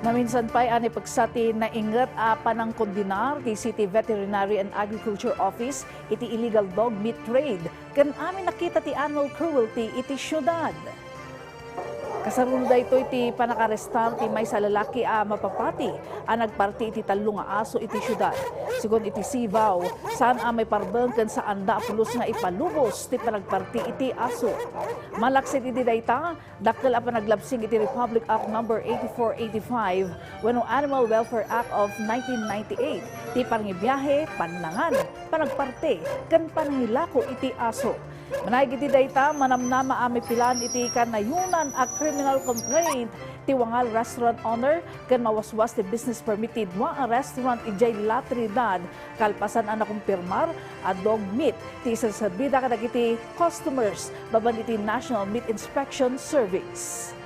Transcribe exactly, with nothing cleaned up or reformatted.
Naminsan pay a naipeksa ti nainget a panangkondenar ti City Veterinary and Agriculture Office iti illegal dog meat trade ken amin a kita ti animal cruelty iti siudad. Kasaruno daytoy ti pannakarestar ti maysa a lalaki a mapapati a nagparti iti tallo nga aso iti siudad. Segun iti CVAO, saan a maiparbeng ken saanda a pulos nga ipalubos ti panagparti iti aso. Malaksid iti dayta, dakkel a panaglabsing iti Republic Act Number eighty-four eighty-five wenno Animal Welfare Act of nineteen ninety-eight ti panangibiahe, pannangan, panagparti, ken panangilako iti aso. Manaig iti dayta, manamnama a mapilan iti kanayonan a criminal complaint ti Wangal restaurant owner ken mawaswas ti business permit ti dua a restaurant idiay La Trinidad kalpasan a nakumpirmar a dog meat ti isaserbida kadagiti customers babaen iti National Meat Inspection Service.